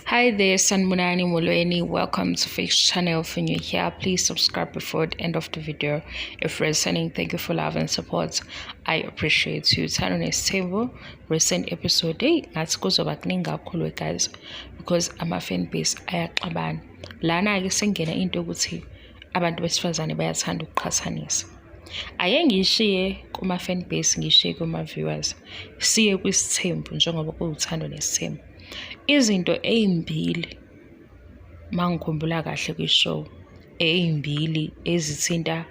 Hi there, Sanibonani, Molweni. Welcome to Fix Channel. If you're new here, please subscribe before the end of the video. If you're returning, thank you for love and support. I appreciate you. Uthando Nesithembu, recent episode. Hey, ngathi kuzoba kuningi kakhulu, guys, because ama-fan base ayaxabana. Lana-ke sengena into yokuthi abantu besifazane bayathanda ukuqhathanisa. Ake ngiyishiye kuma-fan base, ngiyishiye kuma-viewers. Siye kwisithembu njengoba kuwuthando nesithembu. Izinto ey'mbili, mangikhumbula kahle kwi-show, ey'mbili ezithinta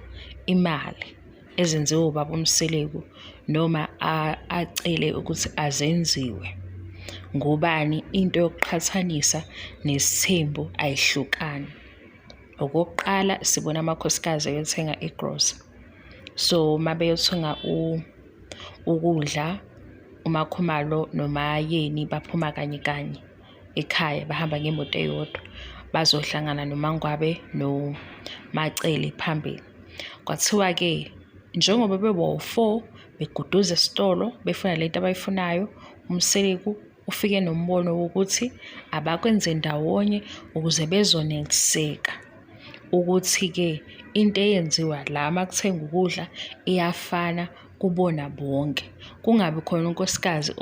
imali ezenziwe ubaba uMseleku noma acele ukuthi azenziwe ngobani, into yokuqhathanisa nesithembu ayihlukani. Okokuqala, sibona amakhosikazi eyothenga igrosa. So uma beyothenga ukudla, uMakhumalo noMaYeni baphuma kanye kanye ekhaya, bahamba ngemoto eyodwa, bazohlangana noMaNgwabe noMaCele phambili. Kwathiwa-ke njengoba bebawu-four beguduza esitolo befuna lento abayifunayo, uMseleku ufike nombono wokuthi abakwenze ndawonye ukuze bezoneliseka ukuthi-ke into eyenziwa la makuthengwa ukudla iyafana kubona bonke, kungabi khona unkosikazi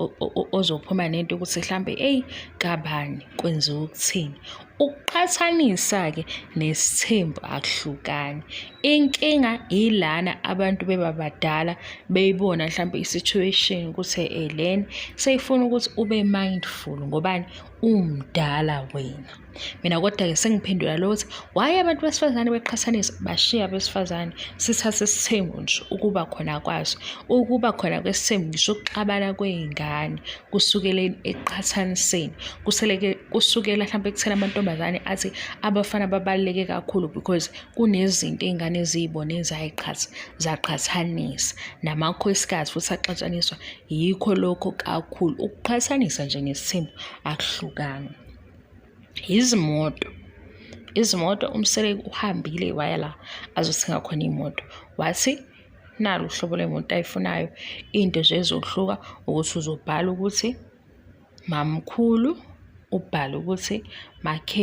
ozophuma nento yokuthi hlampe eyi kabani kwenziwa ukuthini. Ukuqhathanisa-ke nesithembu akuhlukani. Inkinga ilana abantu bebabadala beyibona hlampe i-situation ukuthi lena seyifuna ukuthi ube mindful ngobani, umdala wena. Mina kodwa-ke sengiphendula lo ukuthi why abantu besifazane beqhathanisa, bashiya abesifazane, sithathe isithembu nje ukuba khona kwaso. Ukuba khona kwesithembu ngisho ukuxabana kwey'ngane kusukela ekuqhathaniseni, kusukela hlampe ekutheni amantombazane athi abafana babaluleke kakhulu because kunezinto iy'ngane eziy'bone zaqhathanisa, namakhosikazi futhi axatshaniswa yikho lokho kakhulu. Ukuqhathanisa nje nesithembu akuhlukani. Izimoto, izimoto uMseleku uhambile waya la azothenga khona imoto, wathi nalu uhlobo lwemoto ayifunayo, into nje ezohluka ukuthi uzobhala ukuthi mamkhulu, ubhale ukuthi MaK,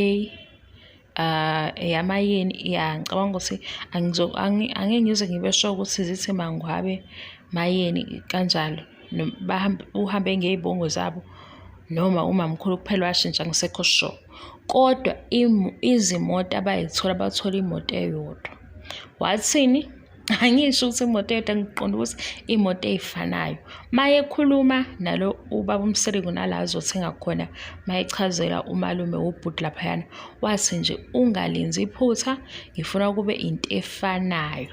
eyaMaYeni. Ya, ngicabanga ukuthi angeke ngize ngibe sure ukuthi zithi MaNgwabe, MaYeni kanjalo. Uhambe ngey'bongo zabo noma umamkhulu kuphela washintsha, angisekho sure. Kodwa izimoto abay'thola, bathola imoto eyodwa. Wathini? Angisho ukuthi imoto eyodwa, ngiqonde ukuthi iy'moto ey'fanayo. Mayekhuluma nalo ubaba uMseleku nala azothenga khona, mayechazela umalume wobhuti laphayana, wathi nje ungalenzi iphutha, ngifuna kube into efanayo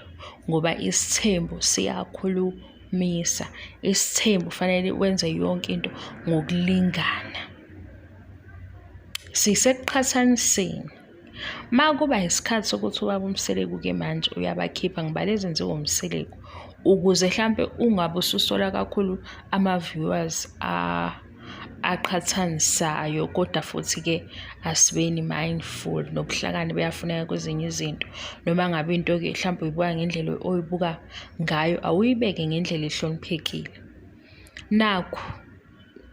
ngoba isithembu siyakhulumisa. Isithembu fanele wenze yonke into ngokulingana. Sisekuqhathaniseni. Ma kuba isikhathi sokuthi ubaba uMseleku-ke manje uyabakhipha, ngibala ezenziwa uMseleku ukuze hlampe ungabe ususola kakhulu ama-viewers aqhathanisayo, kodwa futhi-ke asibeni mindful nobuhlakani buyafuneka kwezinye izinto. Noma ngabe into-ke hlampe uyibuka ngendlela oyibuka ngayo, awuyibeke ngendlela ehloniphekile. Nakhu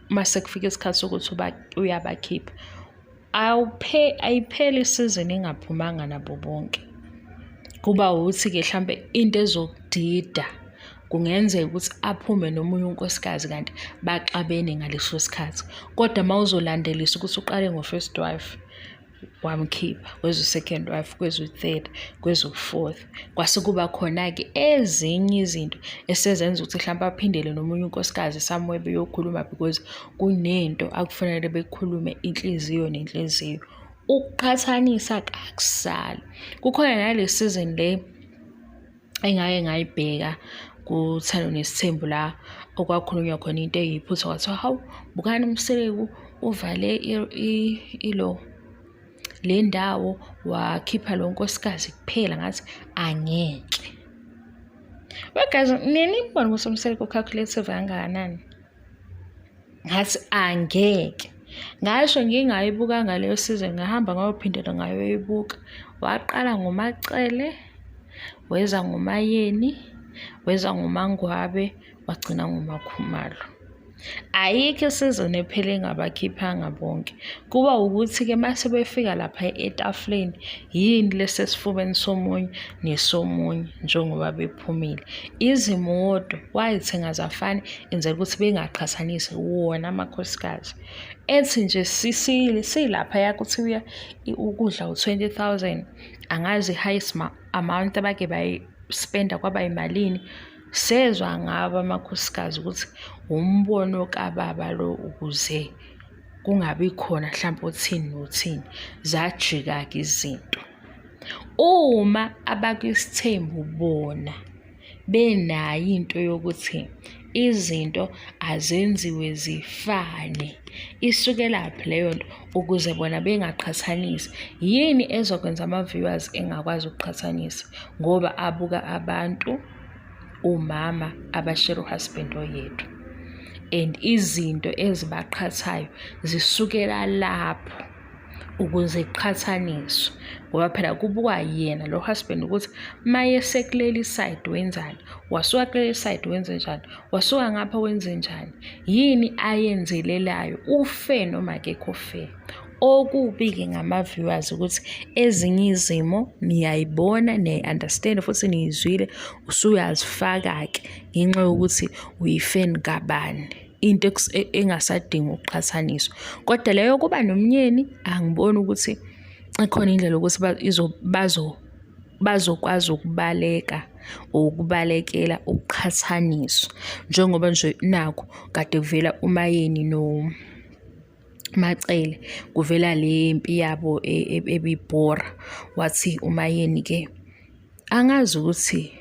mase kufika isikhathi sokuthi uyabakhipha, ayipheli isizini ingaphumanga nabo bonke. Kuba ukuthi-ke hlampe into ezokudida kungenzeka ukuthi aphume nomunye unkosikazi kanti baxabene ngaleso sikhathi. Kodwa uma uzolandelisa ukuthi uqale ngo-first wife, wamkhipha, kwezo-second wife, kwezo-third, kwezo-fourth, kwase kuba khona-ke ezinye izinto esezenza ukuthi hlampe aphindele nomunye unkosikazi somewhere beyokhuluma because kunento akufanele bekhulume inhliziyo nenhliziyo. Ukuqhathanisa kakusali. Kukhona nale season le engake ngayibheka kuThando Nesithembu la okwakhulunywa khona into eyiphutha, kwathiwa hawu, bukani uMseleku uvale ilo le ndawo wakhipha lo nkosikazi kuphela. Ngathi angeke. We guys, niye nibone ukuthi uMseleku u-calculative kangakanani. Ngathi angeke. Ngasho ngingayibukanga leyo season, ngahamba ngayophindela ngayoyibuka. Waqala ngoMaCele, weza ngoMaYeni, weza ngoMaNgwabe, wagcina ngoMaKhumalo. Ayikho isizini ephele ingabakhiphanga bonke. Kuba ukuthi-ke uma sebefika lapha etafuleni, yini lesesifubeni somunye nesomunye njengoba bephumile. Izimoto wayithenga zafana enzela ukuthi bengaqhathanisi wona amakhosikazi. Ethi nje silaphaya kuthiwa ukudla u-20 000, angazi i-highest amount abake bayispenda kwaba yimalini. Sezwa ngabo amakhosikazi ukuthi umbono kababa lo ukuze kungabi khona hlampe uthini nothini. Zajika-ke izinto. Uma abakwisithembu bona benayo into yokuthi izinto azenziwe zifane, isukelaphi leyo nto ukuze bona bengaqhathanisi? Yini ezokwenza ama-viewers engakwazi ukuqhathanisa? Ngoba abuka abantu umama abashera uhusband oyedwa and izinto ezibaqhathayo zisukela lapho ukuze kuqhathaniswe, ngoba phela kubukwa yena lo husband ukuthi mayesekuleli side wenzani, wasuka kuleli side wenzenjani, wasuka ngapha wenzenjani, yini ayenzelelayo, u-fair noma akekho fair. Okubi-ke ngama-viewers ukuthi ezinye izimo niyayibona, niyayi-understand-a futhi niyizwile, usuyazifaka-ke ngenxa yokuthi uyi-fan kabani, into engasadingi ukuqhathaniswa. Kodwa leyo yokuba nomnyeni angiboni ukuthi ikhona indlela yokuthi bazokwazi ukubaleka or ukubalekela ukuqhathaniswa. Njengoba nje nakhu kade kuvela uMaYeni noMaCele, kuvela le mpi yabo ebibhora, wathi uMaYeni-ke angazi ukuthi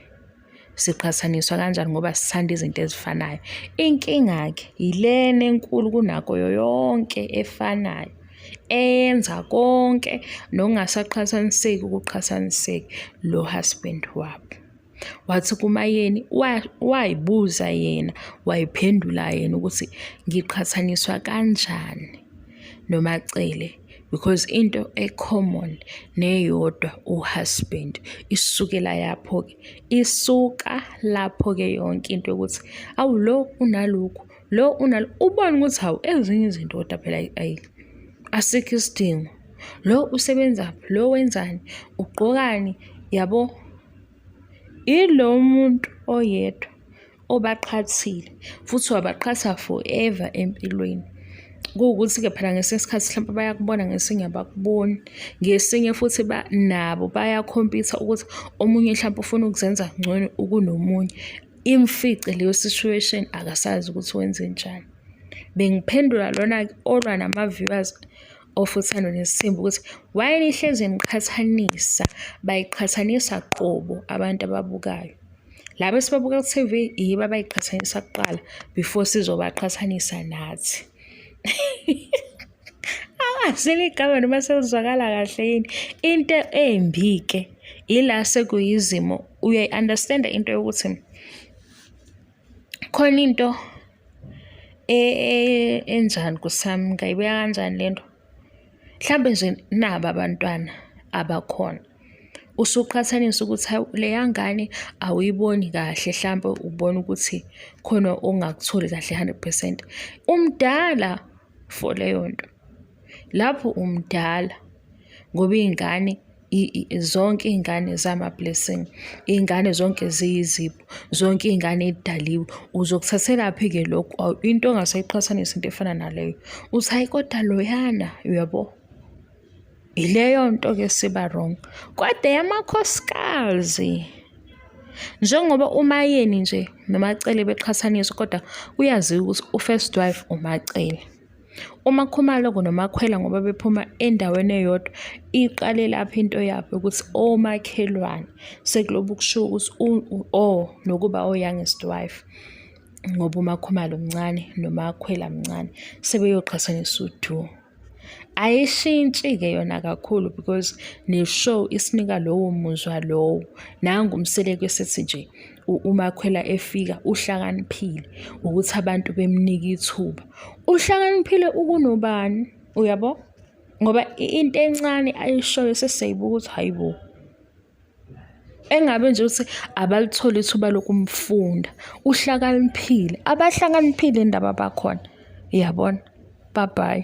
siqhathaniswa kanjani ngoba sithanda izinto ezifanayo. Inkinga-ke yilena enkulu kunakho yonke efanayo, eyenza konke nokungasaqhathaniseki kuqhathaniseke, lo husband wabo. Wathi kuMaYeni, wayibuza yena, wayiphendula yena ukuthi ngiqhathaniswa kanjani noMaCele because into e-common neyodwa u-husband. Isukela yapho-ke, isuka lapho-ke yonke into yokuthi awu lo unalokhu, lo ubone ukuthi hawu ezinye izinto kodwa phela asikho isidingo. Lo usebenzaphi, lo wenzani, ugqokani, yabo? Ilo muntu oyedwa obaqhathile futhi wabaqhatha forever empilweni. Kuwukuthi-ke phela ngesinye isikhathi hlampe bayakubona ngesinye abakuboni, ngesinye futhi nabo bayakhompitha ukuthi omunye hlampe ufuna ukuzenza ngcono kunomunye. Imfice leyo situation akasazi ukuthi wenzenjani. Bengiphendula lona-ke olwa nama-viewers of Uthando Nesithembu ukuthi why nihlezi niqhathanisa, bayiqhathanisa qobo abantu ababukayo. Laba esibabuka ku-TV yibo abayiqhathanisa kuqala before sizobaqhathanisa nathi. Angazi igama noma selizwakala kahle yini. Into embi-ke ila sekuyizimo, uyayi-understand-a into yokuthi khona into enjani Nkosi yami, ngingayibeka kanjani le nto? Mhlampe nje naba abantwana abakhona, usuqhathanisa ukuthi hawu leya ngane awuyiboni kahle hlampe ubona ukuthi khona ongakutholi kahle 100%. Umdala for leyo nto, lapho umdala ngoba iy'ngane zonke iy'ngane zama-blessing, iy'ngane zonke ziyizipho, zonke iy'ngane y'daliwe. Uzokuthathelaphi-ke lokho? Into ongasayiqhathanisa into efana naleyo. Uthi hhayi kodwa loyana, uyabo? Ileyo nto-ke siba wrong. Kodwa eyamakhosikazi, njengoba uMaYeni nje noMaCele beqhathaniswa kodwa kuyaziwa ukuthi u-first wife uMaCele. UMaKhumalo-ke noMaKhwela ngoba bephuma endaweni eyodwa, iqale lapho into yabo yokuthi omakhelwane sekulobu kushiwo ukuthi oh nokuba o-youngest wife ngoba uMaKhumalo mncane noMaKhwela mncane, sebeyoqhathanisa udu. Ayishintshi-ke yona kakhulu because ne-show isinika lowo muzwa lowo. Nangu uMseleku esethi nje uMaKhwela efika uhlakaniphile ukuthi abantu bemnike ithuba. Uhlakaniphile ukunobani, uyabo? Ngoba into encane ayishoyo sesiyayibuka ukuthi hhayi bo. Engabe nje ukuthi abalitholi ithuba lokumfunda. Uhlakaniphile. Abahlakaniphile indaba bakhona. Yabona? Bye bye.